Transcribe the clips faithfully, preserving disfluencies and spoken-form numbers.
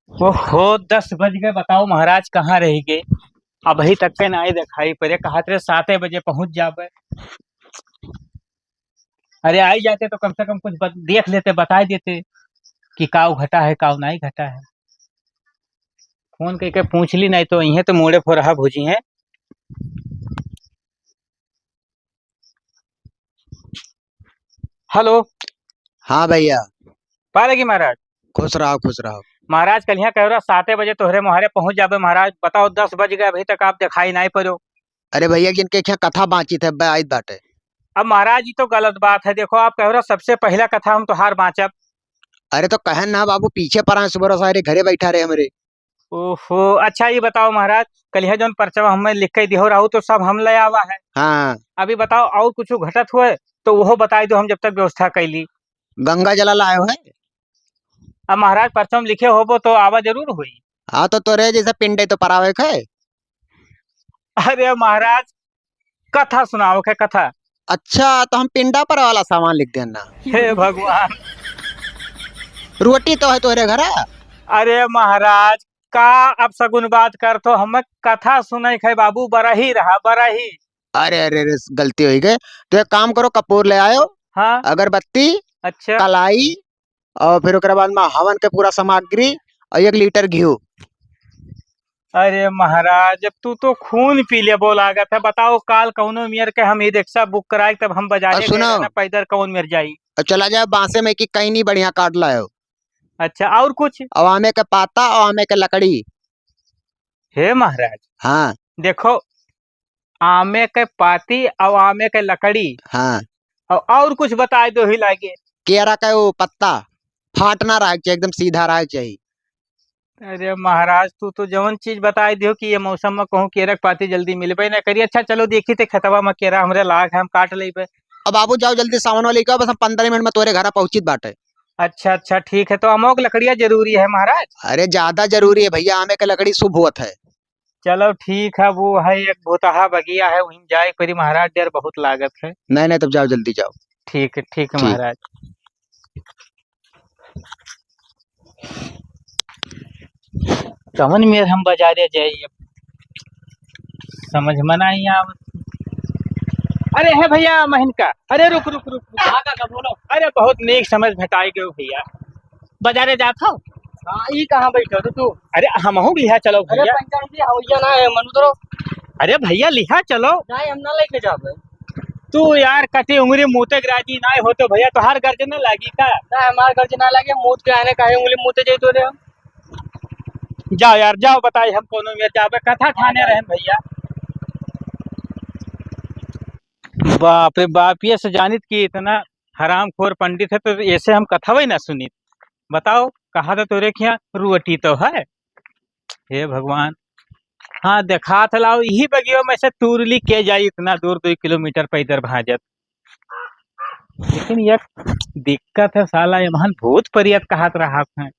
ओहो, दस बज गए, बताओ महाराज कहाँ रहि गए? अबहीं तक के नाहीं देखाई परे, कहत रहे साते बजे पहुँच जाबे। अरे आई जाते तो कम से कम कुछ बत-, देख लेते, बताइ देते कि काउ घटा है, काउ नाहीं घटा है। फोन कइके पूछ ली, नाहीं तो इहें तो मूड़े फोरहा भुजिहैं। हेलो। हाँ भइया। पाए लागी महाराज। खुश रहो, खुश रहो। महाराज, कलिहाँ कहे रहा साते बजे तोहरे मोहरे पहुँच जाबे महाराज, बताओ दस बज गए, अबहीं तक आप देखाई नाहीं परो। अरे भइया, जिनके यहाँ कथा बाँचित है, बे आइत बाटे। अब महाराज, ई तो गलत बात है। देखो, आप कहे रहा सबसे पहिला कथा हम तोहार बाँचब। अरे तो कहन ना बाबू, पीछे परा है, सुबह सारे घरे बैठा रहे हमरे। ओहो, अच्छा ई बताओ महाराज, कलिहा जौन परचवा हमें लिख के दिहो रहू तो सब हम ले आवा है। हाँ। अभी बताओ और कुछ घटत हुए तो वो बताइ दो, हम जब तक व्यवस्था कैली। गंगा जला लायो है। अब महाराज परचवा में लिखे होबो तो आवा जरूर हुई। हाँ तो तोरे जैसा पिंडे तो परावे के है। अरे महाराज, कथा सुनाओ के कथा। अच्छा, तो हम पिंडा पर वाला सामान लिख देना। हे भगवान। रोटी तो है तोहरे घरा। अरे महाराज, का अपसगुन बात करत हो? हम कथा सुनै के है बाबू, बरही रहा, बरही। अरे, अरे, अरे, गलती होइ गए। तो एक काम करो, कपूर ले आयो, हाँ। अगरबत्ती, अच्छा। कलाई, और फिर ओकरे बाद में हवन के पूरा सामग्री और एक लीटर घिउ। अरे महाराज, अब तू तो खून पी लेबो लागत है। बताओ, काल कौनो मेर के हम ई रिक्शा बुक कराए, तब हम बाजारे और सुनो। गए ना, पैदल कौन मेर जाई? और चला जाए बांसे में कि कहीं नहीं बढ़िया काट लायो। अच्छा, और कुछ? और आमे के पाता और आमे के लकड़ी। हे महाराज, हाँ। देखो, आमे के पाती और आमे के लकड़ी। हाँ। और, और कुछ बताइ दो ही लागे। केरा का वो पत्ता फाटना रहा के चाहिए, एकदम सीधा रहा के चाहिए। अरे महाराज, तू तो जवन चीज बताइ दियो कि ये मौसम में कहूँ केरा के पाती जल्दी मिलबे ना करी। अच्छा चलो, देखी ते खेतवा में केरा हमरे लाग है, हम काट लेबे। अब बाबू जाओ जल्दी सामान वाले का, बस हम पन्द्रह मिनट में तोरे घरा पहुँचित बाटे। अच्छा, अच्छा, ठीक है। तो अमोक लकड़िया जरूरी है महाराज? अरे ज्यादा जरूरी है भइया, आमे के लकड़ी शुभ होत है। चलो ठीक है, वो है एक भुतहा बगिया है, वहीं जाए परी महाराज, डर बहुत लागत है। नहीं, नहीं, तब जाओ, जल्दी जाओ। ठीक है, ठीक है ठीक। महाराज। कवन मेर हम बाजारे जाई अब, समझ में नहीं आवत। अरे हे भइया महिनका, अरे रुक, रुक, रुक, रुक। हाँ काका, बोलो। अरे बहुत नीक समय भेटाई गयो भइया। बाजारे जात हो? हाँ, ई कहाँ बैठो तो तू? अरे, हमहू लिहा चलो अरे, भइया। पंचायत जी, हवैया ना है, मनु तो। अरे भइया, लिहा चलो। नहीं, हम ना लेके जाबे। तू यार, कटी उंगली मूते के राजी ना हो तो भइया, तोहार गर्ज ना लागी का? ना, हमार गर्ज ना लागे, मूत के आने काहे उंगली मूते जाई तो रे हम। जाओ यार, जाओ, बताई हम कौनो मेर जाबे, कथा ठाने रहन भइया। बाप रे बाप, ये से जानित कि इतना हरामखोर पंडित है, तो ऐसे हम कथवे ना सुनित। बताओ, कहा था तोरे खिया रोटी तो है। हे भगवान, हाँ, देखा था, लाओ, यही बगियो में से तूर ली के जाई इतना दूर, दो किलोमीटर पैदल भाजत। लेकिन एक दिक्कत है, साला ये महान भूत परियत कहत रहत है।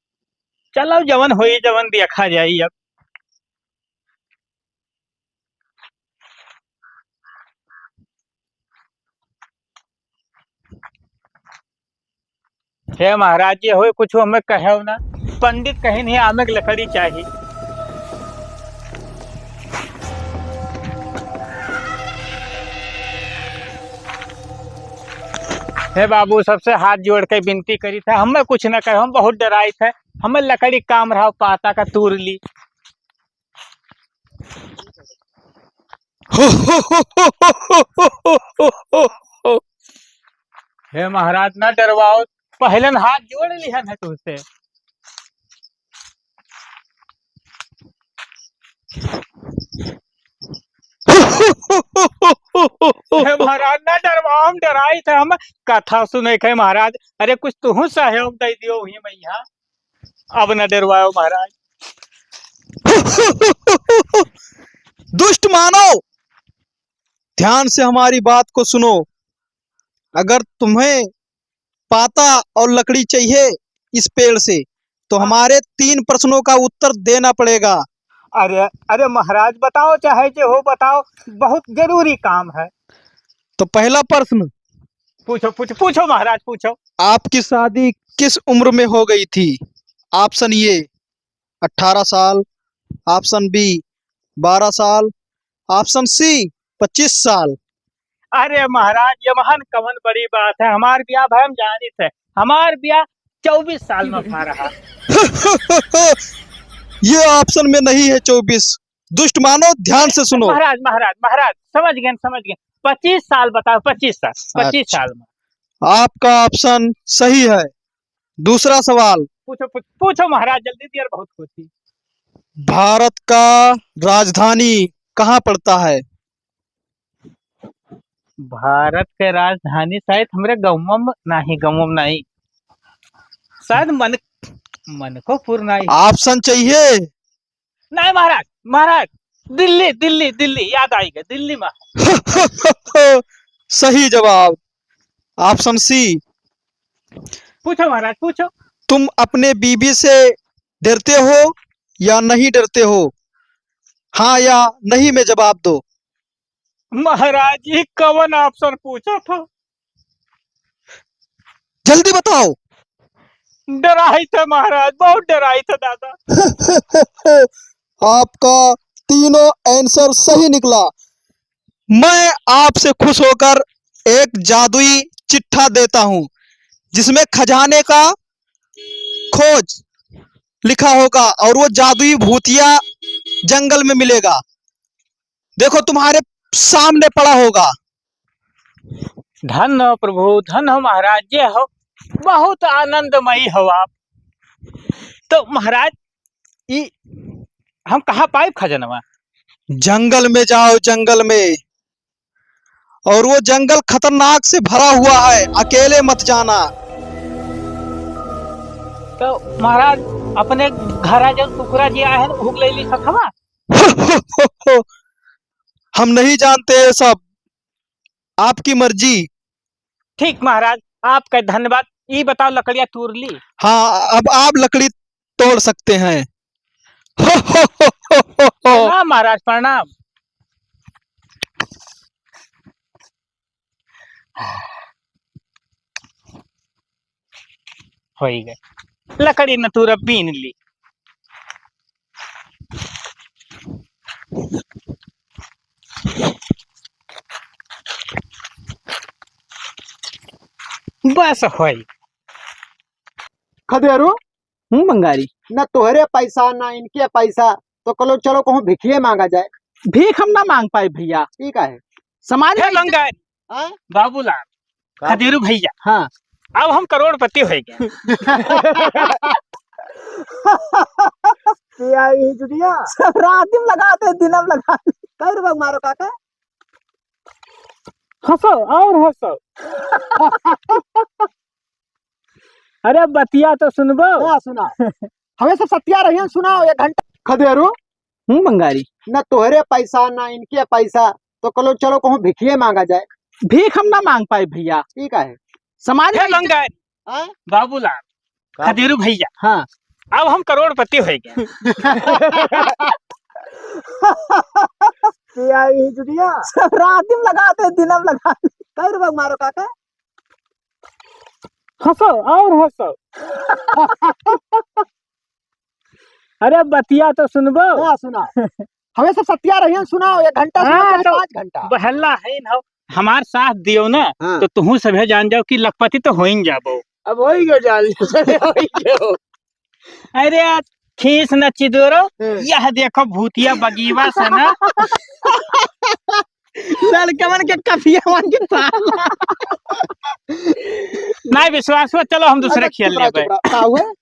चलो, जवन होई, जवन देखा जाई अब। हे महाराज, ये होए कुछ हमें कहो ना, पंडित कहीं नहीं, आमे के लकड़ी चाही। हे बाबू, सबसे हाथ जोड़ के विनती करी था, हमें कुछ न कहो, हम बहुत डराई थे, हमें लकड़ी काम रहा, पाता का तूर ली। हे महाराज, ना डरवाओ, पहलन हाथ जोड़ लिहन है तुझसे। हे महाराज, ना डरवाओ, हम डराई थे, हम कथा सुने थे महाराज। अरे, कुछ तुहू सहयोग दे दियो वही में यहाँ। अब न डरवाओ महाराज। दुष्ट मानव, ध्यान से हमारी बात को सुनो। अगर तुम्हें पाता और लकड़ी चाहिए इस पेड़ से, तो हाँ। हमारे तीन प्रश्नों का उत्तर देना पड़ेगा। अरे, अरे महाराज, बताओ, चाहे जो हो, बताओ, बहुत जरूरी काम है। तो पहला प्रश्न। पूछो, पूछो, पूछो महाराज, पूछो। आपकी शादी किस उम्र में हो गई थी? ऑप्शन ए, अठारह साल, option B बारह साल, option C पच्चीस साल। अरे महाराज, ये महान कवन बड़ी बात है। हमार ब्याह भाई हम जानित है, हमार ब्याह चउबीस साल में भा रहा। ये option में नहीं है चउबीस। दुष्ट मानव, ध्यान से सुनो। महाराज, महाराज, महाराज, समझ गए, समझ गए। पच्चीस साल बताओ, पच्चीस साल, पच्चीस अच्छा। साल में। आपका option सही है। दूसरा सवाल। पूछो, पूछ-, पूछो महाराज, जल्दी दियर बहुत खुशी। भारत का राजधानी कहाँ पड़ता है? भारत के राजधानी शायद हमरे गाँव में नाही, गाँव में नाही, शायद मन-, मनकोपुर नाही। Option चाहिए? नहीं महाराज, महाराज, दिल्ली, दिल्ली, दिल्ली, याद आई गए, दिल्ली में। सही जवाब, option C। पूछो महाराज, पूछो। तुम अपने बीबी से डरते हो या नहीं डरते हो? हाँ या नहीं में जवाब दो। महाराज, ये कवन option पूछा था? जल्दी बताओ। डराई था महाराज, बहुत डराई था दादा। आपका तीनों answer सही निकला। मैं आपसे खुश होकर एक जादुई चिट्ठा देता हूँ, जिसमें खजाने का खोज लिखा होगा और वो जादुई भूतिया जंगल में मिलेगा। देखो, तुम्हारे सामने पड़ा होगा। धन हो प्रभु, धन हो महाराज, जे हो, बहुत आनंदमयी हो आप। तो महाराज, ई हम कहाँ पाइब खजनवा? जंगल में जाओ, जंगल में। और वो जंगल खतरनाक से भरा हुआ है, अकेले मत जाना। तो महाराज, अपने घरा जौन कुकुरा जे आए हैं, भूख ले ली सथवा? हम नहीं जानते ये सब, आपकी मर्जी। ठीक महाराज, आपका धन्यवाद। ई बताओ, लकड़िया तूर ली? हाँ, अब आप लकड़ी तोड़ सकते हैं। प्रणाम महाराज, प्रणाम। होई गए, लकड़ी न तूरा बीन ली। बस होई। खदेरू, हूँ बंगारी। ना तोहरे पैसा, ना इनके पैसा, तो कलो चलो कहूँ भिखिए मांगा जाए। भीख हम ना मांग पाए भैया। ठीक है। समाज हे में इज्जत बंगारी, हाँ? बाबूलाल, का? खदेरू भैया, हाँ। अब हम करोड़पति हो गए। क्या ये दुनिया? सब रात दिन लगाते, दिन हम लगाते। कै रुपया मारो काका? हंसो और हंसो। अरे बतिया तो सुनबो। हाँ, सुना। हमें सब सत्या रहिए, सुनाओ एक घंटा। खदेरू। हूँ बंगारी। ना तोहरे पैसा, ना इनके पैसा, तो कलो चलो कहूँ भिखिए मांगा जाए। भीख हम ना मांग पाए भैया। ठीक है। समाज हे में इज्जत बंगारी, हाँ? बाबूलाल, का? खदेरू भैया, हाँ। अब हम करोड़पति हो गए। क्या ये दुनिया? सब रात दिन लगाते, दिन हम लगाते। कै रुपया मारो काका? हंसो और हंसो। अरे बतिया तो सुनबो। हाँ, सुना। हमें सब सत्या रहिए, सुनाओ, एक घंटा सुनाओ, हाँ, चाहे तो पाँच घंटा। बहल्ला है ना, हमार साथ दियो ना, हाँ। तो तुहू सभे जान जाओ कि लखपति तो होइन जाबो। अब होइन गयो जान लियो, होइन गयो। अरे यार, खीस न चिदोरो, हाँ। यह देखो भूतिया बगीवा से ना। लड़कवन के कफिया मन के साला। नहीं विश्वास हुआ, चलो हम दूसरे अरे खेल चुप रहा, लेबे। चुप रहा। का हुआ?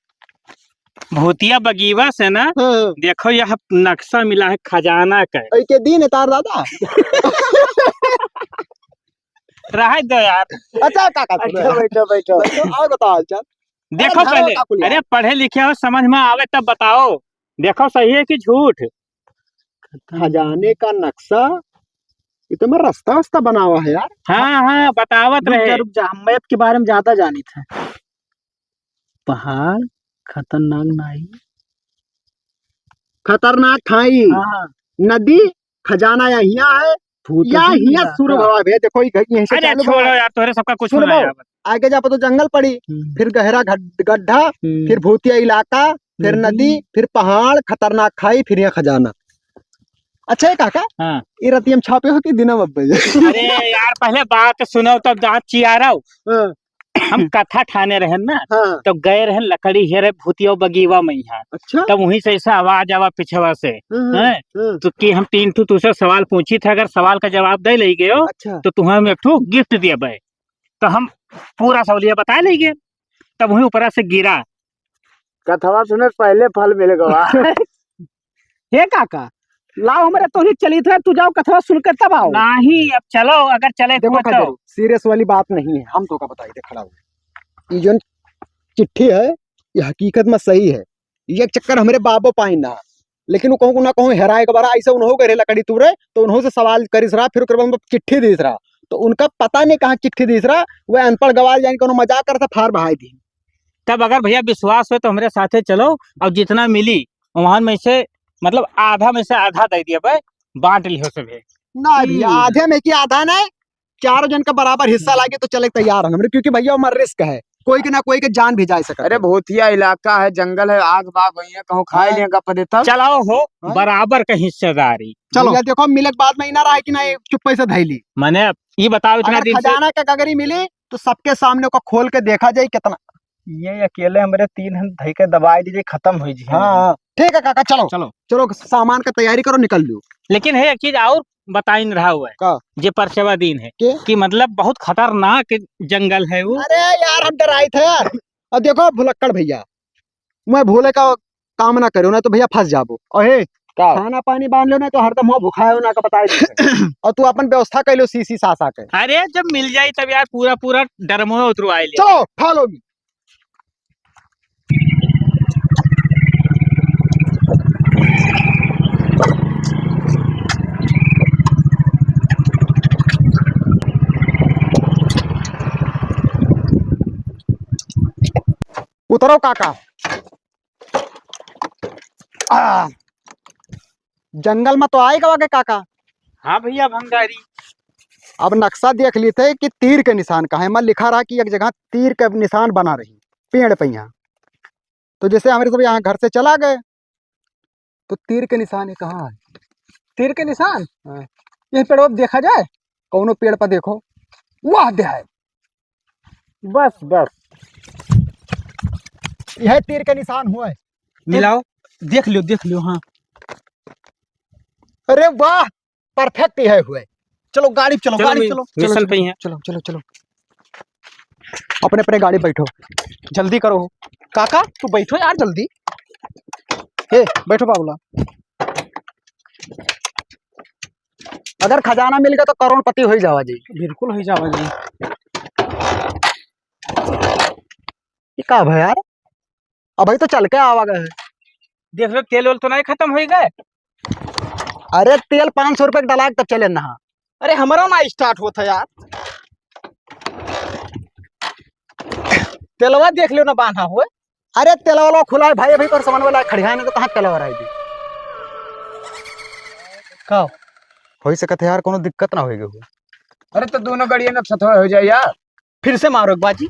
भूतिया बगीवा से ना, हाँ। देखो यह नक्शा मिला है खजाना का। ऐ के दिन है तार दादा। रहे दो यार। अच्छा काका, सुनो। अच्छा, बैठो, बैठो। बैठो, और बताओ हालचाल। देखो अरे, पहले, का कुल यार? अरे पढ़े लिखे हो, समझ में आवे तब बताओ। देखो सही है कि झूठ? खजाने का नक्शा, ये तो मैं रास्ता वास्ता बनावा है यार। हाँ, हाँ, बतावत रुक जा, रहे। रुक जा, हम मैप के बारे में ज्यादा जानित है। पहाड़, खतरनाक नाई। खतरनाक खाई। हाँ, हाँ। नदी, खजाना या हिया है, भूत या हिया सुरु भवा भे, देखो, ये यहीं से अरे चालू छोड़ो भवा। यार, तोहरे सबका कुछ सुन ना भाई, आवत। आगे जा पर तो जंगल पड़ी, हम्म। फिर गहरा गड-, गड्ढा, हम्म। फिर भूतिया इलाका, फिर नदी। नदी, फिर पहाड़, खतरनाक खाई, फिर यहाँ खजाना। अच्छा है काका, हाँ। ये रतिया में छापे हो कि दिना में बजे? अरे यार, पहले बात सुनो, तब दांत चियारव। हाँ। हम कथा ठाने रहन ना, हाँ। तो गए रहन लकड़ी हेरे भूतिया बगीवा में यहाँ। अच्छा। तब वहीं से ऐसा आवाज आवा पिछवा से, हाँ, हाँ, हैं? हाँ। तो कि हम तीन ठू तुझसे सवाल पूछी थे, अगर सवाल का जवाब दे ले गयो, अच्छा। तो तुम्हें हम एक ठू gift दिया भाई। तो हम पूरा सवालिया बता ले गए, तब वहीं ऊपरा से गिरा। कथवा सुने से पहले फल मिल गवा। हे काका, लाओ हमरे तोहरी चली थे, तू जाओ कथवा सुन के तब आओ। नहीं, अब चलो, अगर चले देखो तो। खदेरू, serious वाली बात नहीं है, हम तो का बताई दे खड़ा हो। ई जौन चिट्ठी है, ये हकीकत में सही है। ये चक्कर हमरे बाबो पाइन ना, लेकिन वो कहूँ ना कहूँ हेराए के बारा, ऐसे उन्हों के रे लकड़ी तूरे, तो उन्हों से सवाल करिस रहा, फिर ओकरे बाद में चिट्ठी दिस रहा। तो उनका पता नहीं कहाँ चिट्ठी दिस रहा, वह अनपढ़ गवार जान के उन्हों मजाक करता, फार बहाई दी। तब अगर भैया विश्वास हो तो हमरे साथे चलो, और जितना मिली वहां में से, मतलब, आधा में से आधा दे दिया भाई, बांट लियो सभे। ना भैया, हम्म। आधे में की आधा नहीं, चारों जन का बराबर हिस्सा हम्म। लागे तो चले तैयार हैं हमरे, क्योंकि भैया हमारा risk है, कोई के ना कोई के जान भी जा सकता अरे है। भूतिया इलाका है, जंगल है, आग बाग हुई है, कहूँ खाए हाँ। लें गप देता। चलाओ हो, हाँ। बराबर का हिस्सेदारी। चलो। भैया देखो, मिले के बाद में ही ना रहा कि ना ये चुप्पे से धैली। मैंने ये बताओ, इतना अगर दिन से खजाना का गगरी मिली तो सबके सामने ओका खोल के देखा जाए कितना। ये अकेले हमरे तीन हन धई के दबाई दीजिए, खत्म हो जी। हाँ, हाँ। ठीक है काका, चलो। चलो। चलो, सामान का तैयारी करो, निकल लो। लेकिन है एक चीज और बताइन रहा हुआ है। का? जे परसेवा दीन है के? कि मतलब बहुत खतरनाक जंगल है वो। अरे यार, हम डराई थे यार। अब देखो भुलक्कड़ भैया, मैं भूले का काम ना करो ना तो भैया फंस जाबो। अहे, का? खाना पानी बांध लो ना तो हरदम हो भुखाए हो ना का बताए दे। और तू अपन व्यवस्था कर लो सीसी सासा के। अरे जब मिल जाई तब यार पूरा पूरा डरमो उतरवाए ले। चलो, follow me। उतरो काका। आ, जंगल में तो आए गवा के काका। हाँ भैया भंगारी। अब नक्शा देख लेते कि तीर के निशान कहाँ है। मैं लिखा रहा कि एक जगह तीर के निशान बना रही पेड़ पे यहाँ। तो जैसे हमारे सब यहाँ घर से चला गए तो तीर के निशान ये कहाँ है? तीर के निशान? हाँ। ये पेड़वा पे देखा जाए, कौनो पेड़ पर देखो, वाह दे है। बस, बस। यह तीर के निशान हुआ है। मिलाओ, देख लियो, देख लियो, हाँ। अरे वाह, perfect यह हुआ है। चलो गाड़ी पे चलो, चलो गाड़ी पे चलो। मिशन पे ही है। चलो, चलो, चलो। अपने, अपने गाड़ी बैठो, जल्दी करो। काका, तू बैठो यार जल्दी। ए, बैठो बाबूला। अगर खजाना मिल गया तो करोड़पति हो ही जावा जी। बिल्कुल हो ही जावा जी। ये का भा यार? अबही तो चल के आवा गए। देख लो, तेल वेल तो नहीं खत्म होई गए? अरे, तेल पाँच सौ रुपए के डलाए तब चले ना। अरे, हमारा ना start होता यार। तेलवा देख लो ना बांधा हुए। अरे, तेलवा खुला है भाई, अभी तोर सामान वाला खड़िया है ना, तो कहाँ तेलवा रहेगी? का? हो ही सकत है यार, कोनो दिक्कत ना होई गई हो। अरे, तो दोनों गाड़ियाँ ना फतवा हो जाए यार। फिर से मारो एक बाजी।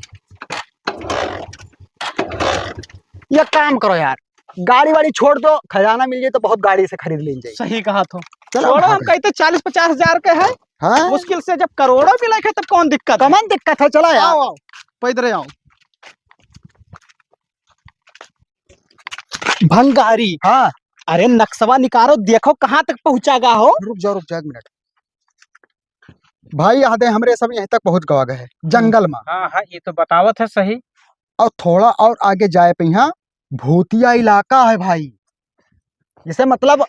ये काम करो यार, गाड़ी वाड़ी छोड़ दो, खजाना मिल जाए तो बहुत गाड़ी से खरीद लेन जाए। सही कहा तो। चलो छोड़ो, हम भागे। कहते चालीस पचास हजार के है। हाँ? मुश्किल से जब करोड़ों मिले के तब कौन दिक्कत है? कमन दिक्कत है, चला यार। आओ, आओ, पैदल आओ। भंगारी। हाँ। अरे नक्शवा निकालो, देखो कहाँ तक पहुँचा गा हो। रुक जाओ, रुक जाओ एक मिनट। भाई, यहाँ दे हमरे सब यहीं तक पहुँच गवा गए हैं, जंगल में। हाँ, हाँ, ये तो बतावत है सही। और थोड़ा और आगे जाए पे यहाँ भूतिया इलाका है भाई। जैसे मतलब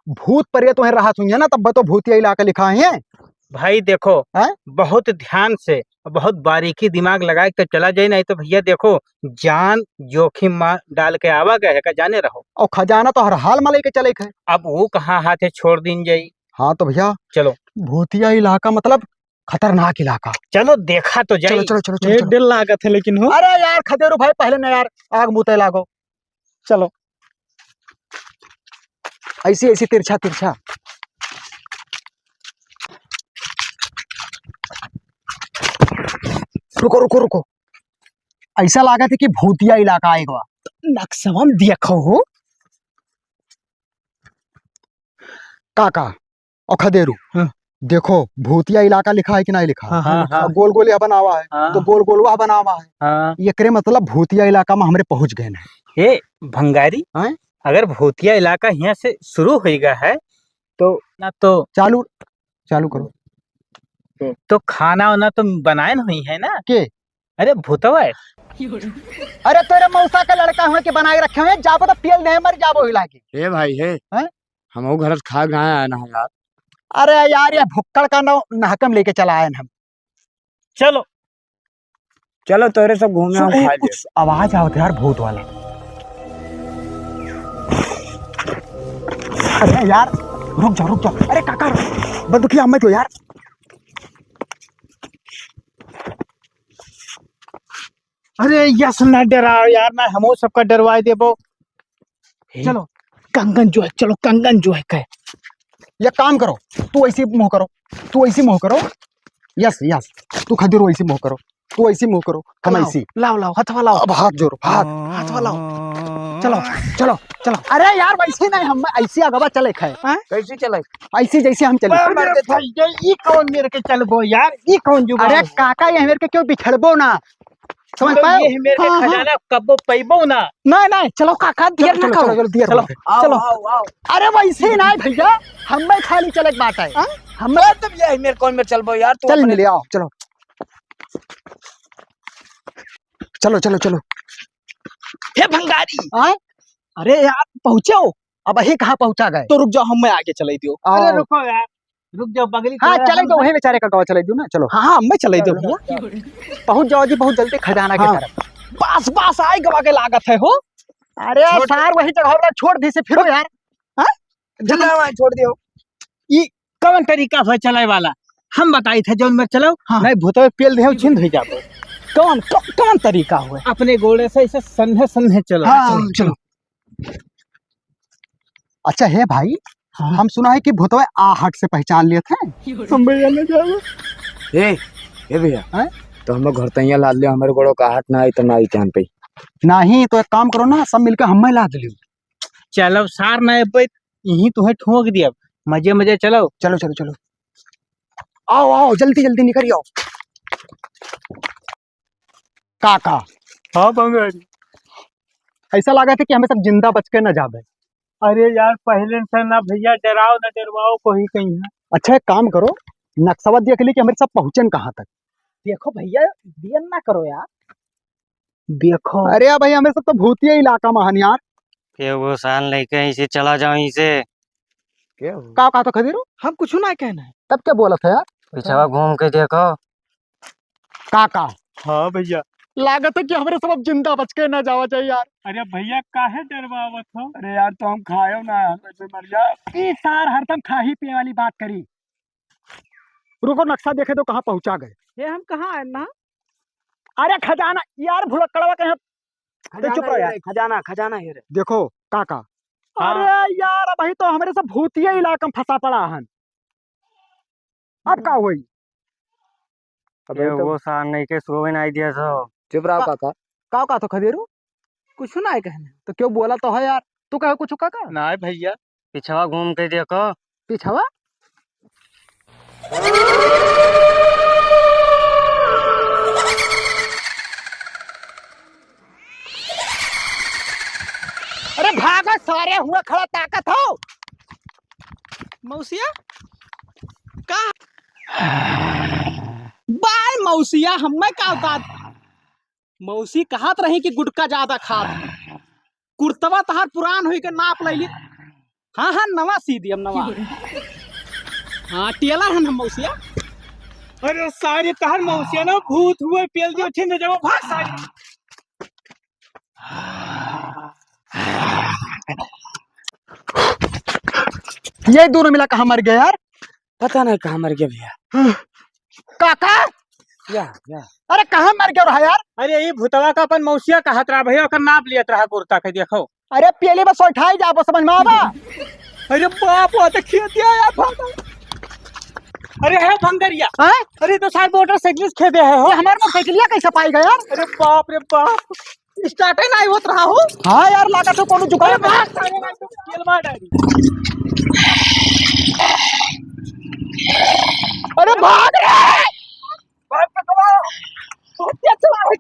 भूत प्रेत वहीं रहत हुई है ना, तब तो भूतिया इलाका लिखा है। भाई देखो, हैं? बहुत ध्यान से, बहुत बारीकी दिमाग लगा के चला जाए, नहीं तो भैया देखो, जान जोखिम में डाल के आवा गए है का, जाने रहो। और खजाना तो हर हाल में लेके चले के है। अब वो कहाँ हाथे छोड़ दीन जाई? हाँ तो भैया, चलो। भूतिया इलाका मतलब खतरनाक इलाका। चलो देखा तो जाए। चलो, चलो, चलो, चलो, ये चलो। डर लागत है लेकिन हो। अरे यार खदेरू भाई, पहले ना यार आग मुते लागो। चलो। ऐसी, ऐसी तिरछा, तिरछा। रुको, रुको, रुको। ऐसा लागत है कि भूतिया इलाका आएगा। तो नक्शवा में देखो हो। काका, और खदेरू, हाँ। देखो, भूतिया इलाका लिखा है कि नहीं लिखा? हाँ, हाँ, हाँ, लिखा। हाँ। और गोल गोल यह बनावा है, हाँ। तो गोल गोल वह बनावा है। हाँ। एकरे मतलब भूतिया इलाका में हमरे पहुँच गए हैं। हे भंगारी, हैं? अगर भूतिया इलाका यहाँ से शुरू होइगा है, तो ना तो चालू, चालू करो। तो खाना वाना तो बनाए न हुई है ना? के? अरे भूतवा है। अरे तोरे मौसा का लड़का हुए के बनाए रखे हुए, जाबो तो पेल देहे मर जाबो हिला के। ए भाई, हे। हैं? हमहू घर से खा के आए हैं ना यार। अरे यार, ये भुक्कड़ का नौ नहकम लेके चला आए हैं हम। चलो। चलो, तोरे सब घूमे सुन, हम ए, खा कुछ लेब। आवाज आवत है यार, भूत वाला। अरे यार, रुक जाओ, रुक जाओ। अरे काका, रुक। बंदूकिया हमें दो यार। अरे यस, ना डराओ यार, ना हमो सबका डरवाए देबो। हे। चलो, कंगन जो है, चलो, कंगन जो है, कहे। ये काम करो, तू ऐसी मुंह करो, तू ऐसी मुंह करो। यस, यस, तू खदेरू ऐसी मुंह करो, तू ऐसी मुंह करो, हम लाओ, ऐसी। लाओ, लाओ, हथवा लाओ। अब हाथ जोड़ो, हाथ। हथवा लाओ। चलो, चलो, चलो। अरे यार, वैसे नहीं, हम ऐसी अगवा चले खाए। हैं? कैसे चले? ऐसी जैसे हम चले। अरे भैया, ई कौन मेरे के चलबो यार, ई कौन जुगाड़ अरे है? काका, ये मेरे के क्यों बिछड़बो ना? समझ तो पाए? ये मेरे के हाँ, हाँ। खजाना कब्बो पैबो ना। नहीं, नहीं, चलो काका, देर चलो, ना चलो, करो। चलो, देर चलो, हो गई। आओ, चलो। आओ, आओ। अरे वैसे ही नहीं भैया, हमें खाली चले के बात है। हाँ? हमें तो ये मेरे कौन में चलबो यार, तू चल अपने मिले, आओ, चलो। चलो, चलो, चलो। हे भंगारी। हाँ? अरे यार, पहुँचे हो? अब अही कहाँ पहुँचा गए? तो रुक जाओ, हम मैं आगे चलाई दियो। आओ। अरे रुको यार, रुक जाओ, बगली हाँ, चले चले जाओ, हम वही बेचारे का गवा चले दो ना, चलो। हाँ, हाँ, मैं चले दो चलो, भैया। चलो। पहुँच जाओ जी, बहुत जल्दी खजाना के हाँ। तरफ। बस, बस, आए गवा के लागत है हो। अरे छोड़। सार, वही जगह वाला छोड़ दी से फिरो यार। हाँ? चलो, वहाँ छोड़ दियो। ई कौन तरीका है चलाए वाला? हम बताई थे जौन में चलो, हाँ। नहीं भूतवे पेल दे, छिंद हो जाबो। कौन, कौ-, कौन तरीका हुआ? अपने गोड़े से ऐसे सन्हे सन्हे चलो। हाँ, चलो। अच्छा है भाई, हाँ। हम सुना है कि भूतवे आहट से पहचान लेत हैं। हम भैया ना जाओ। ए, ए भैया, हैं? तो हम घर तैया लाद ले, हमारे गोड़ों का आहट ना आई तो ना आई जान पे। नहीं तो एक काम करो ना, सब मिलकर हमें लाद लियो। चलो सार ना, अब यहीं तुम्हें ठोक दिया, मजे मजे चलो। चलो, चलो, चलो, आओ, आओ, जल्दी, जल्दी निकल आओ। काका। हाँ, भंगारी। ऐसा लागत है कि हमें सब जिंदा बच के न जाबे। अरे यार, पहले से ना भैया, डराओ ना डरवाओ कोई कहीं है। अच्छा, एक काम करो, नक्शवा देख ली कि हमारे सब पहुँचन कहाँ तक। देखो भैया, देर ना करो यार। देखो। अरे यार भाई, हमें सब तो भूतिया इलाका में हन यार। के वो शान लेके इसे चला जाओ इसे। के हो? का, का तो खदेरू? हम कुछ ना कहना है। तब क्या बोला था यार? पीछवा घूम के देखो। काका। हाँ भैया। लागत है कि हमरे सब अब जिंदा बच के ना जावा जाए यार। अरे भैया, काहे डरवावत हो? अरे यार, तो हम खायो ना, हम ऐसे मर जाए। ई सार हरदम खाही पिए वाली बात करी। रुको, नक्शा देखे तो कहाँ पहुँचा गए। ये हम कहाँ आए ना? अरे खजाना यार, भुलक्कड़वा कहीं। खजाना चुप रहो ये यार। रे, खजाना, खजाना ये रे। देखो काका। हाँ। अरे यार, अबही तो हमरे सब भूतिया इलाका में फंसा पड़ा हन। अब का होई? अबे ये तो वो सार नहीं के सोवे नहीं दिया सो। चुप रहो का-, काका। का, का तो खदेरू? कुछ ना है कहने। तो क्यों बोला तो है यार? तू कहे कुछ काका? नहीं भैया। पिछवा घूम के देखो। पिछवा? अरे भागो सारे, हुआ खड़ा ताकत हो। मौसिया? का? बाय मौसिया, हमें का उतार? मौसी कहत रही कि गुटखा ज्यादा खात है। कुर्तवा तहार पुरान होई के नाप लैली। हाँ, हाँ, नवा सी दियम, नवा। हाँ, टेलर हन हम मौसिया। अरे सारी तहार मौसिया ना भूत हुए, पेल दियो, छिन जाओ, भाग सारी। ये दोनों मिला कहाँ मर गया यार? पता नहीं कहाँ मर गया भैया। काका! या, या। अरे कहाँ मर गया रहा यार? अरे ये भूतवा का अपन मौसिया कहत रहा भैया, ओकर नाप लियत रहा कुर्ता के, देखो। अरे पेली बस उठाई जाबो, समझ में आवा? अरे बाप, वो तो खेदिया यार, भागा। अरे है भंगरिया। हैं? अरे तो शायद मोटरसाइकिल खेदे है हो। ये हमारे मोटरसाइकिलिया कैसे पाई गया यार? अरे बाप रे बाप। start ही नाहीं होत रहा हो। हाँ यार, लागत हो कोनो जुगाड़। अरे भाग, साले, मैं तो तेल मार डाली। अरे भाग रे! भाग, भाग, भाग, भाग, भाग।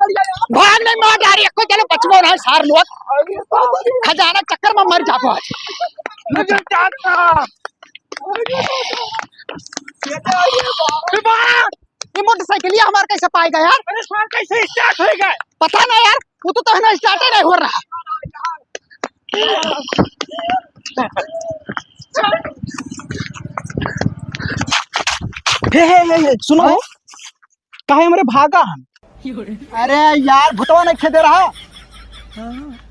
भाग नहीं, मार डाली, कोई चलो बचबो ना, सार लोग। खजाना चक्कर में मर जाबो आज। अरे, जाता। ये मोटरसाइकिलिया हमार कैसे पाएगा यार? अरे सार, कैसे start होएगा? पता ना यार, वो तो तहना start ही नहीं हो रहा। हे, हे, हे, हे, सुनो, हाँ? काहे हमरे भागा हन? अरे यार, भूतवा नहीं खेदे रहा।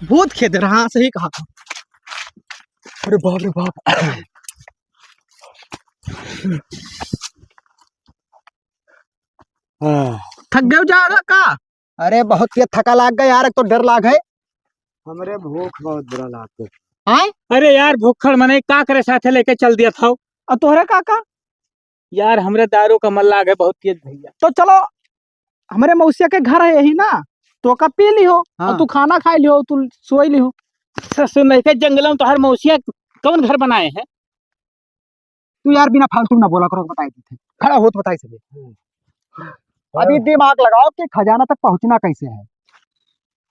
भूत खेदे रहा, सही कहा। अरे बाप रे बाप। हाँ। थक गए ज्यादा का? अरे बहुत तेज थका लाग गए यार, एक तो डर लाग है। हमरे भूख बहुत बुरा लाग है। आय? अरे यार, भूखड़ मने का करे साथे लेके चल दिया था। और तोहरे काका? यार, हमरे दारू का मन लाग है बहुत तेज भैया। तो चलो, हमरे मौसिया के घर है यही ना, तो का पी लिहो, हाँ। और तू खाना खाई लिहो, तू सोई लिहो। ससुर नहीं के जंगल में तोहर मौसिया कौन घर बनाए हैं? तू यार बिना फालतू ना बोला करो, बताई देते। खड़ा होत बताई सके। हम्म। अभी दिमाग लगाओ कि खजाना तक पहुंचना कैसे है।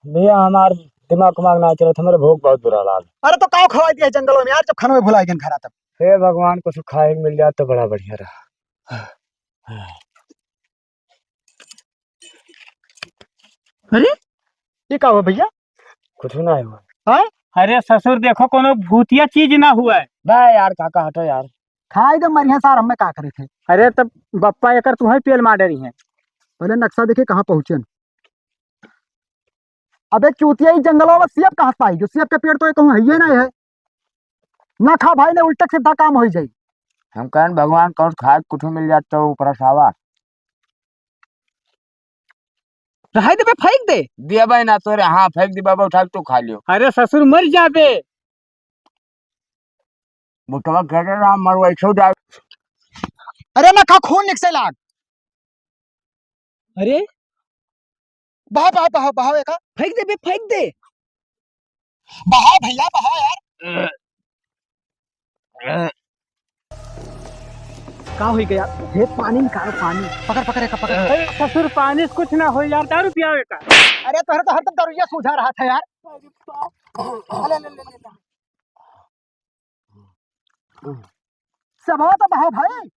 भैया, हमार दिमाग उमाग ना चलत, हमरे भूख बहुत बुरा लाग। अरे तो काव खवाई दिया जंगलों में यार, जब खानों में भुला गए घरा तब। हे भगवान, कुछ खाए मिल जात तो बड़ा बढ़िया रहा। अरे, ये का हुआ भैया? कुछ ना हुआ। हाँ? अरे ससुर, देखो, कोनो भूतिया चीज ना हुआ है। बा यार, काका, हटो यार। खाए दे मरिया सार, हमें का करे थे? अरे, तब बप्पा एकर तुम्हें पेल मार डरी है। पहले नक्शा देखे कहाँ पहुँचे। अबे चूतिया, ई जंगलवा में सेब कहाँ से पाई? जो सेब के पेड़ तो ये कहूँ है, ये नहीं है। ना खा भाई, ने उल्टे सीधा काम हो जाई। हम कहन भगवान कौन खाए कुछ मिल जात तो ऊपर से आवा। रहाई देबे, फेंक दे। दिया भाई ना तोरे, हाँ, फेंक दी बाबा, उठा के तू खा लियो। अरे ससुर, मर जाबे। बुटवा कह दे ना, मर वैसे जाए। अरे ना खा, खून निकसे लाग। अरे। बहा, बहा, बहा, बहा एका। फेंक दे बे, फेंक दे। बहा भैया, बहा यार। का होई गया? हे पानी निकालो, पानी। पकड़, पकड़, एका पकड़। अरे ससुर, पानी से कुछ ना होई यार, दारू पियाओ एका। अरे तोहरे तो हरदम दारुइया सूझा रहा था यार। ले, ले, ले, ले, ले। सब हो तो बहाओ भाई।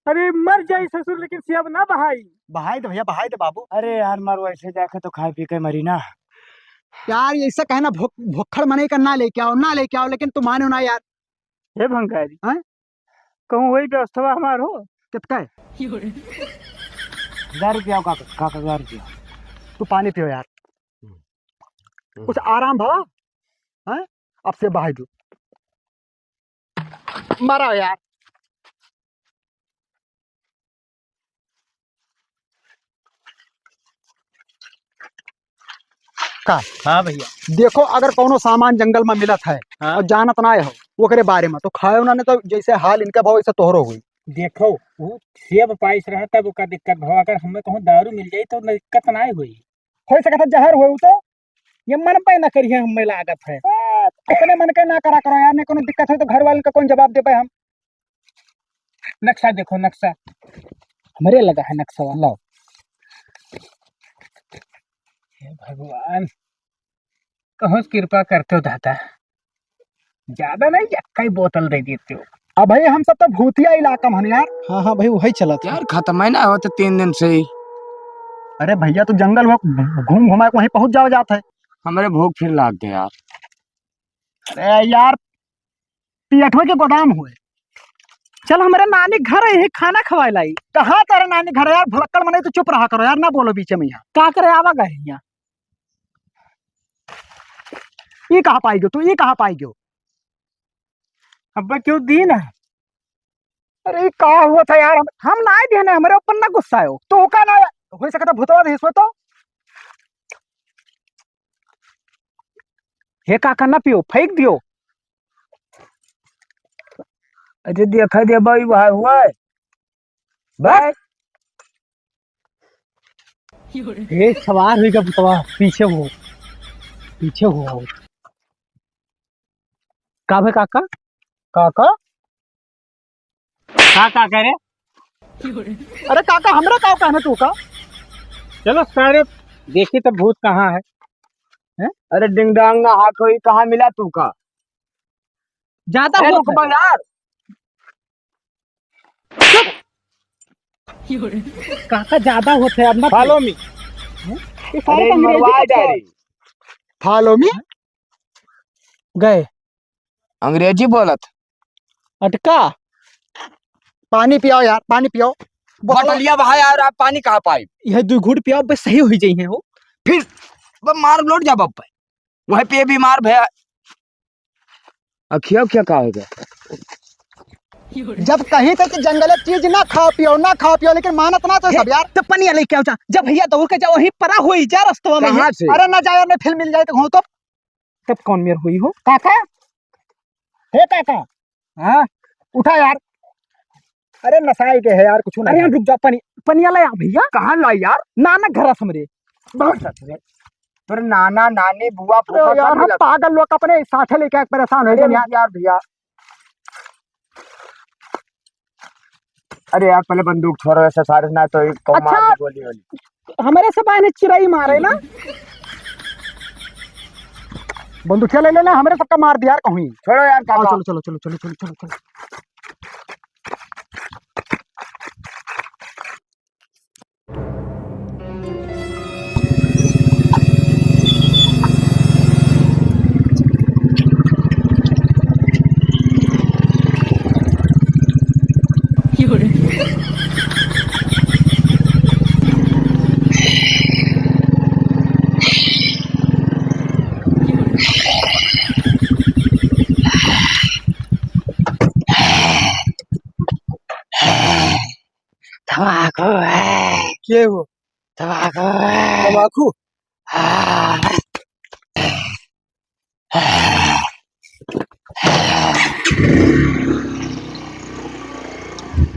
अरे मर जाई ससुर, लेकिन सेब ना बहाई। बहाई दे भैया, बहाई दे बाबू। अरे यार, मर वैसे जाके तो खाए पी के मरी ना। यार, ऐसा कहना भुक-, भुक्खड़ मने का ना लेके आओ, ना लेके आओ, लेकिन तुम मानो ना यार। हे भंगारी, हैं? कहूँ वही व्यवस्था हमार हो? कितका है? दस रुपया का, का, का, दस रुपया। तू पानी पियो यार। हम्म। कुछ आराम भवा, हैं? अब से बाहर जो। मरा यार। का? हाँ भैया। देखो, अगर कौनो सामान जंगल में मिलत है हाँ। और जानत ना हो ओकरे बारे में, तो खाए उन्होंने तो जैसे हाल इनका भाव वैसे तोहरो हुई। देखो, वो सेब पाइस रहा तब ओका दिक्कत भाव, अगर हमें कहूँ दारू मिल जाई तो दिक्कत ना हुई। हो सकता जहर हुए तो ये मन पे ना करिए, हमें लागत है। अपने मन के ना करा करो यार, नहीं कोनो दिक्कत हो तो घर वाले का कौन जवाब दे पाए हम। नक्शा देखो, नक्शा। हमरे लगा है नक्शा, लाओ। हे भगवान, कहूँ से कृपा करते हो दादा, ज्यादा नहीं, एक ही बोतल दे देते हो। अब भाई हम सब तो भूतिया इलाका में हन यार। हाँ, हाँ भाई, वही चलत है। यार, खत्म है ना होते तीन दिन से ही। अरे भैया, तो जंगल में घूम घुमा के वहीं पहुंच जाओ जात है। हमरे भूख फिर लाग गया यार। अरे यार, पियठवे के गोदाम हुए। चल, हमरे नानी घर है, यही खाना खवाए लाई। कहाँ तेरे नानी घर है यार? भुलक्कड़ मने तो चुप रहा करो यार, ना बोलो बीच में यहाँ। का करे आवा गए यहाँ? ई कहाँ पाई गयो तू? ई कहाँ पाई गयो? अब्बा क्यों दीन है? अरे, ई का हुआ था यार? हम, हम ना आए देने, हमरे ऊपर ना गुस्सा आयो। तो का ना, हो सकता भूतवा देश में तो। हे काका, ना पियो, फेंक दियो। अरे, देखा दे भाई, वहाँ हुआ है। भाई। हे सवार हुई का पुतवा, पीछे हो, पीछे हो। का भे काका? काका? का काका रे? अरे काका, हमरा का कहना तू का? चलो सारे, देखी तो भूत कहाँ है। हैं? अरे डिंगडांग ना हाथ होई, कहाँ मिला तू का? ज्यादा अरे होत रुक है। बा यार। काका ज्यादा होत है, अब मत Follow me। हैं? ये सारे अरे तो अंग्रेजी मरवा का जा क्या? रही। Follow me। गए। अंग्रेजी बोलत। अटका। पानी पियाओ यार, पानी पियाओ। बोतल बटलिया भाई यार, आप पानी कहाँ पाई? यह दो घूंट पियाओ, बस सही हो जाई है हो। फिर बस मार लौट जा बप्पा। वही पे बीमार भया। अखिया क्या का हो गया? जब कहीं थे कि जंगल चीज ना खाओ पियो, ना खाओ पियो, लेकिन मानत ना तो सब यार। तो पनिया लेके आओ जा। जब भैया दौड़ के जाओ, वहीं परा होई जा रस्तवा में कहाँ ही। से? अरे ना जाओ, नहीं फिर मिल जाए तो हो तो। तब कौन मेर हुई हो? काका? हे काका? हाँ? उठा यार। अरे नसाई के है यार, कुछ नहीं अरे है। यार रुक जा, पानी, पनिया ले आ भैया। कहाँ लाई यार? नाना घर हमरे। बहुत सच रे। तोरे नाना, नानी, बुआ, अरे फूफा यार, सब हम मिलत। पागल लोग अपने साथे लेके आके परेशान हो अरे गए यार। रुक यार भैया। अरे यार, पहले बंदूक छोड़ो, ऐसे सारे ना तो एक को मार अच्छा। दे गोली वोली। हमरे से बायने चिरई मारे ना। बंदूकिया ले लेना, हमरे सबका मार दिया यार कहूँ। छोड़ो यार, आओ, काका। चलो, चलो, चलो। तमाकू है। के हो? तमाकू है। तमाकू? हाँ।